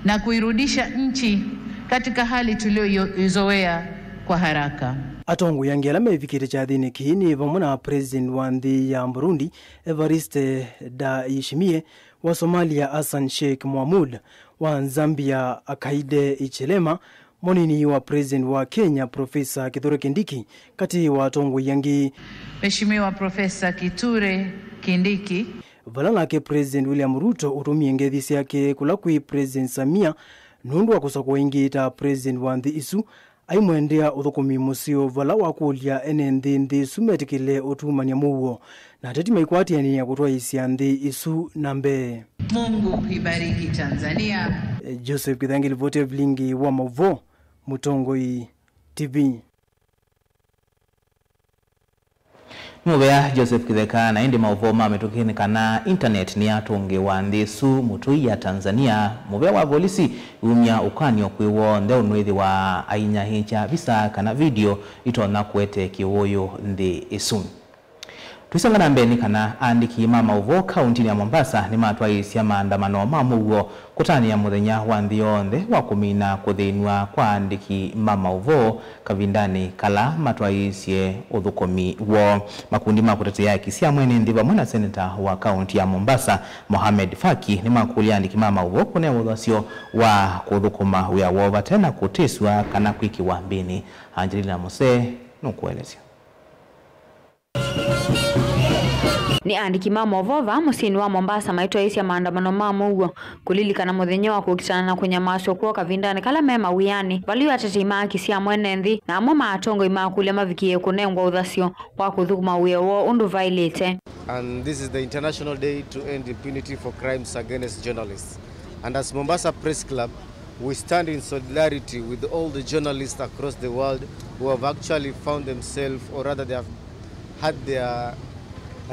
na kuirudisha nchi katika hali tuliyoizoea kwa haraka. Atongoi angĩ ala mevikĩte kyathĩnĩ kĩĩ nĩ vamwe na President wa nthĩ ya Burundi, Evariste Ndayishimiye, wa Somalia, Hassan Sheikh Mohamud, wa Zambia, Hakainde Hichilema, mũnini wa President wa Kenya, Profesa Kithure Kindiki, katĩ wa atongoi angĩ. Mheshimiwa Profesa Kithure Kindiki. Vala nake President William Ruto ũtũmie ngethi syake kũla kwĩ President Samia nũndũ wa kũsakũa ĩngĩ ta President wa nthĩ ĩsu, aimwendea ũthũkũmi mũseo vala wakũlya ene nthĩ nthĩ ĩsu metĩkĩle ũtumany'a mũuo na ateti maikwatĩanĩa kũtwaĩĩsya nthĩ ĩsu na mbee. Mungu ibariki Tanzania. Joseph Kithangi, livoti ya vilingi wa maũvoo, Mũtongoi T V. Nĩ mũvea Joseph Kĩtheka. Na ĩndĩ maũvoo ma mĩtũkĩ nĩ kana intaneti nĩyatũngĩĩwa nthĩ ĩsu mũtũi ya Tanzania. Mũvea wa volisi wumya ũkany'o kwĩ w'onthe ũnwĩthĩwa ainyaĩĩkya visa kana video itonya kũete kĩwũyũ nthĩ ĩsu. Tũisonga na mbee nĩ kana aandĩki ma maũvoo kaũntinĩ ya Mombasa nĩmatwaĩĩsya maandamano ma mũuo kũtanĩa mũthenya wa nthĩ yonthe wa kũmina kũthĩnw'a kwa aandĩki ma maũvoo kavindanĩ kala matwaĩĩsye ũthũkũmi woo. Makundi ma kũtetea haki sya mwene nthĩ vamwe na seneta wa kaũnti ya Mombasa, Mohamed Faki, nĩmakũlya aandĩki ma maũvoo kũnewa ũthasyo wa kũthũkũma wĩa woo vate na kũtĩsw'a kana kwĩkĩwa mbĩnĩ. Angelina Mose nũkũelesya. Nĩ aandĩki ma maũvoo vaa mũsyĩnĩ wa Mombasa maitwaĩĩsya maandamano ma mũuo kũlilikana mũthenya wa kũkitana na kũnyamasw'a kwoo kavindanĩ kala me mawĩanĩ, vala yu atetei ma haki sya mwene nthĩ na amwe ma atongoi makũlya mavikĩĩe kũnengwa ũthasyo wa kũthũkũma wĩa woo ũndũ vaĩlĩte. And this is the International Day to End Impunity for Crimes Against Journalists. And as Mombasa Press Club, we stand in solidarity with all the journalists across the world who have actually found themselves, or rather they have had their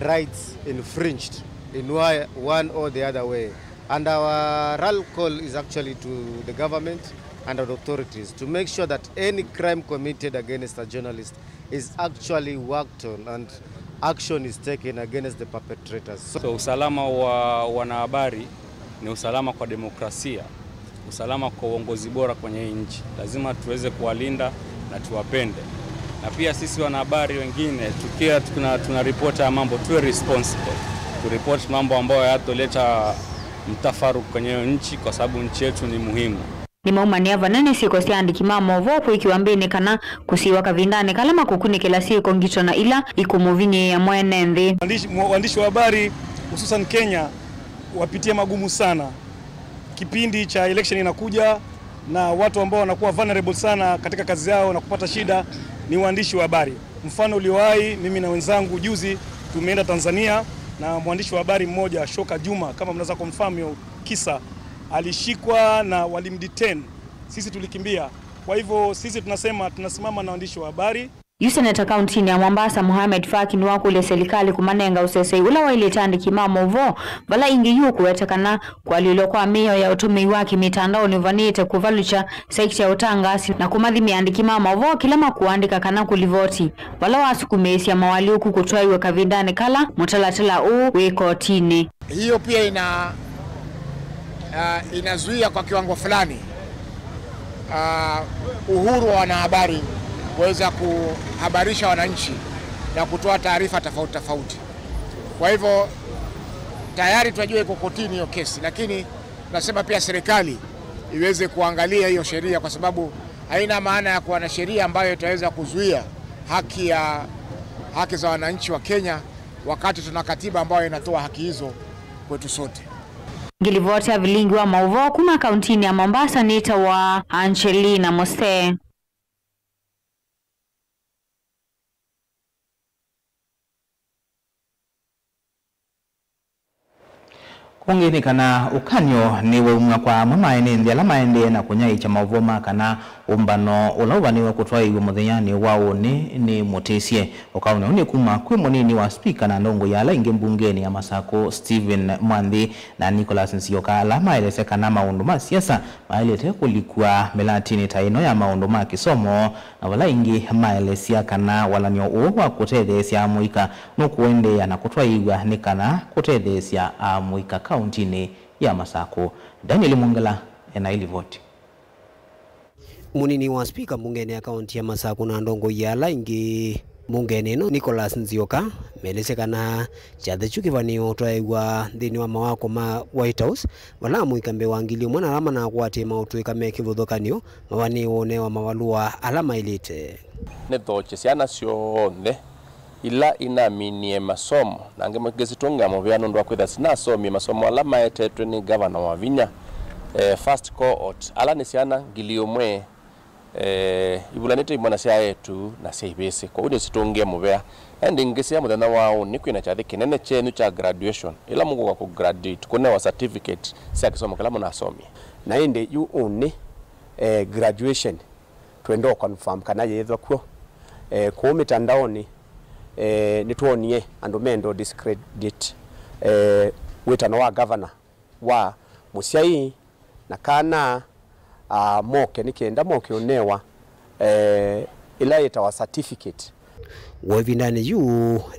rights infringed in why, one or the other way. And our rally call is actually to the government and our authorities to make sure that any crime committed against a journalist is actually worked on and action is taken against the perpetrators. So, so usalama wa wanahabari ni usalama kwa demokrasia, usalama kwa uongozi bora kwenye hii nchi. Lazima tuweze kuwalinda na tuwapende. Na pia sisi wanahabari wengine tukiwa tuna, tuna ripoti ya mambo, tuwe responsible. Turipoti mambo ambayo yatoleta mtafaruku kwenye hiyo nchi, kwa sababu nchi yetu ni muhimu. Nĩmaumanĩa vanene syĩko sya andĩki ma maũvoo kwĩkĩwa mbĩnĩ kana kũsiĩwa kavindanĩ kala makũkunĩkĩla syĩko ngito na ila ikũmũvinyĩĩa mwene nthĩ. Waandishi, mwa-, waandishi wa habari, hususan Kenya, wapitia magumu sana. Kipindi cha election inakuja, na watu ambao wanakuwa vulnerable sana katika kazi yao na kupata shida ni waandishi wa habari. Mfano ulio hai, mimi na wenzangu juzi tumeenda Tanzania na mwandishi wa habari mmoja, Shoka Juma, kama mnaweza confirm hiyo kisa, alishikwa na walimdetain. Sisi tulikimbia. Kwa hivyo sisi tunasema tunasimama na waandishi wa habari. Yu seneta kauntinĩ ya Mombasa, Mohamed Faki, nĩwakũlya silikalĩ kũmanenga ũsesei ũla waĩlĩte andĩki ma maũvoo, vala ĩngĩ yu ũkũweta kana kũalyũlwa kwa mĩao ya ũtũmĩi wa kĩmĩtandaonĩ ũvanĩte kũvalũkya saiti ya ũtangaasi na kũmathimĩa andĩki ma maũvoo kĩla makũandĩka kana kũlivoti, vala wasukumĩĩsya moalyũku kũtwaĩw'a kavindanĩ kala mũtalatala ũũ wĩ kotinĩ. Hiyo pia ina, uh, inazuia kwa kiwango fulani, uh, uhuru wa wanahabari kuweza kuhabarisha wananchi na kutoa taarifa tofauti tofauti. Kwa hivyo tayari tunajua iko kotini hiyo kesi, lakini tunasema pia serikali iweze kuangalia hiyo sheria, kwa sababu haina maana ya kuwa na sheria ambayo itaweza kuzuia haki ya, haki za wananchi wa Kenya, wakati tuna katiba ambayo inatoa haki hizo kwetu sote. Ngilivoti ya vilingi wa maũvoo kuma kauntinĩ ya Mombasa nĩtawa Angelina Mose. Kũngĩ nĩ kana ũkany'o nĩwaumw'a kwa amwe maene nthĩ ala maendee na kũnyaĩĩkya maũvoo ma kana ũmbano ũla ũvanĩwe kũtwaĩĩw'a mũthenyanĩ wa ũnĩ nĩ mũtĩsye. Ũkaũnĩ ũũ nĩ kuma kwĩ mũnini wa spika na ndongoi ya ala ingĩ mbungenĩ ya Masakũ, Stephen Mwanthi, na Nicholas Nzioka, ala maelesya kana maũndũ ma siasa maĩlĩte kũlikw'a mĩlatinĩ ta ĩno ya maũndũ ma kĩsomo, na vala ĩngĩ maelesya kana walan'yo ũũ wa kũtetheesya amũika nũkũendeea na kũtwaĩĩw'a nĩ kana kũtetheesya amũika kauntinĩ ya Masakũ. Daniel Mwongela ena ĩlivoti. Mũnini wa spika mbungenĩ ya kaunti ya Masakũ na ndongoi ya ala ingĩ mbungenĩ ĩno, Nicholas Nzioka, melesye kana kyathĩ kyu kĩvanĩĩwe ũtwaĩĩw'a nthĩnĩ wa mawako ma White House, vala amũika mbee wa ngili ĩmwe na ala manakwatie maũtũĩka me kĩvathũkany'o mavanĩĩwe ũnewa mavalũa ala maĩlĩte. Nĩthookye syana syonthe ila inaminie masomo, na ngĩ-, ngĩsitũngĩa mũvea nũndũ wa kwĩtha sinasomie masomo ala maetetwe nĩ Ngavana Wavinya, eh, first cohort, ala nĩ syana ngili ĩmwe, eh, ivulanĩte imwana sya eĩtu na sya ivĩsĩ. Kwoou nĩsitũngĩe mũvea. Na ĩndĩ ngĩsya mũthenya wa ũnĩ kwĩna kyathĩ kĩnene kyenyu kya graduation, ĩla mũkũka kũ graduate, kũnewa certificate sya kĩsomo kĩla mũnasomie. Na ĩndĩ yu ũnĩ, eh, graduation, twenda ũ confirm kana yĩĩthwa kw'o. Eh, kũu mĩtandaonĩ, eh, nĩtwonie andũ menda ũ discredit, eh, wĩtano wa governor wa mũsyai na kana, ah, moke nĩ kenda moke ũnewa, eh, ĩla yĩtawa certificate. W'o ĩvindanĩ yu,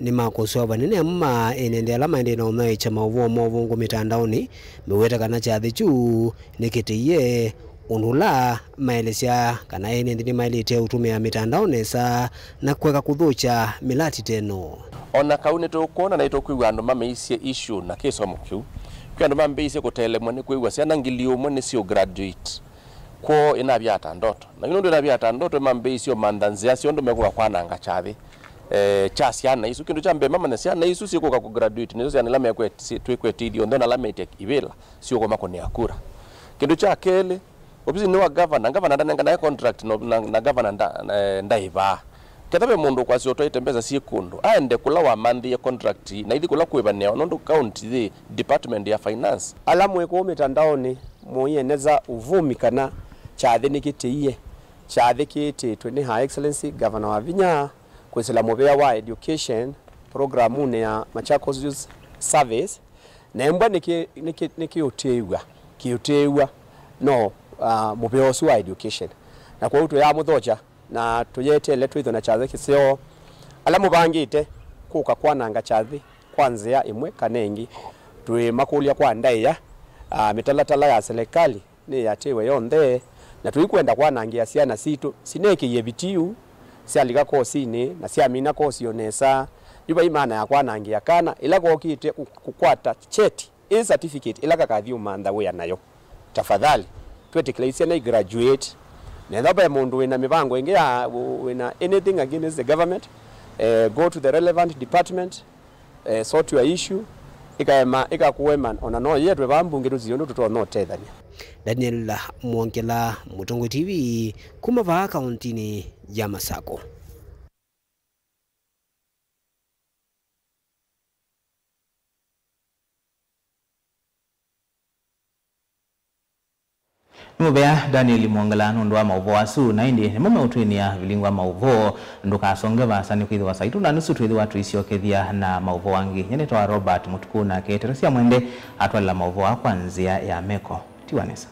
nĩmakũsũa vanene amwe ma ene nthĩ ala maendee na ũnyaĩĩkya maũvoo ma ũvũngũ mĩtandaonĩ, meweta kana kyathĩ kyu nĩkĩtĩie ũndũ ũla maelesya kana ene nthĩ nĩmaĩlĩte ũtũmĩa mĩtandao nesa na kũeka kũthũkya mĩlati ta ĩno. O na kau nĩtũkwona na nĩtũkwĩw'a andũ mameisye issue na kĩsomo kĩu, kwĩ andũ mambĩĩisye kũtelemwa nĩ kwĩw'a syana ngili ũmwe nĩsyũ graduate. Kwoo ĩnavya ata ndoto. Na yu nũndũ ĩnavya ata ndoto, ĩmambĩĩisye ũmantha nzĩa syonthe mekũka kwananga kyathĩ, eh, kya syana isu. Kĩndũ kya mbee mamanya syana isu syĩkũka kũ graduate, nĩsyo syana ila mekwet-, si-, twĩkwetithya onthe, ona ala mete ivĩla, siũkũmakũnĩa kura. Kĩndũ kya kelĩ, ovisinĩ wa governor, governor ndanenganae contract no, na, na governor nda, eh, ndaĩvaa. Ketha ve mũndũ ũkwasya ũtwaĩte mbesa syĩ kũndũ, aende kũla wamanthĩie contract na ithi kũla kwĩvanĩawa, nũndũ county yĩ department ya finance. Ala mwĩ kũu mĩtandaonĩ, mũieneza uvumi kana kyathĩ nĩkĩtĩie. Kyathĩ kĩĩtĩtwe nĩ Her Excellency Governor Wavinya kwĩsĩla mũvea wa education programunĩ ya Machakos Youth Service, na embwa nĩkĩ-, nĩkĩ-, nĩkĩũtĩĩw'a, kĩũtĩĩw'a no, ah, mũvea ũsu wa education. Na kwoou tũyamũthokya na tũyeteele twĩthwe na kyathĩ kĩseo. Ala mũvangĩte kũka kwananga kyathĩ kwa nzĩa ĩmwe kana ĩngĩ, twĩmakũlya kwa ndaĩa, ah, mĩtalatala ya silikalĩ nĩyĩatĩĩwe yonthe, na tũikwenda kwanangĩa syana sitũ sinekĩie vitiu, syalika kosinĩ na syamina kosi o nesa. Yu vai maana ya kwanangĩa kana ĩla kokĩte kũ-, kũkwata cheti, ĩ certificate ĩla kakathi ũmantha wĩa nayo. Tafadhali, twĩtĩkĩle syana i graduate. Nethwa ve mũndũ wĩna mĩvango ĩngĩ ya, wĩna anything against the government, eh, go to the relevant department, eh, sort your issue, ĩkaema, ĩkakũema, ona no yetwe vaa mbunge tũsie ũndũ tũtonya ũtethany'a. Daniel Mwongela, Mũtongoi T V, kuma vaa kauntinĩ ya Masako. Nĩ mũvea Daniel Mwongela nũndũ wa maũvoo asu, na ĩndĩ nĩmo meũtwinĩa vilingi wa maũvoo. Ndũkasonge vaasa, nĩkwĩthĩwa saa itũ na nusu twĩthĩwa tũisyokethya na maũvoo angĩ. Nyie nĩtawa Robert Mũtukũ, nake Teresia Mwende atwalĩla maũvoo aa kwa nzĩa ya meko. Tiwa nesa.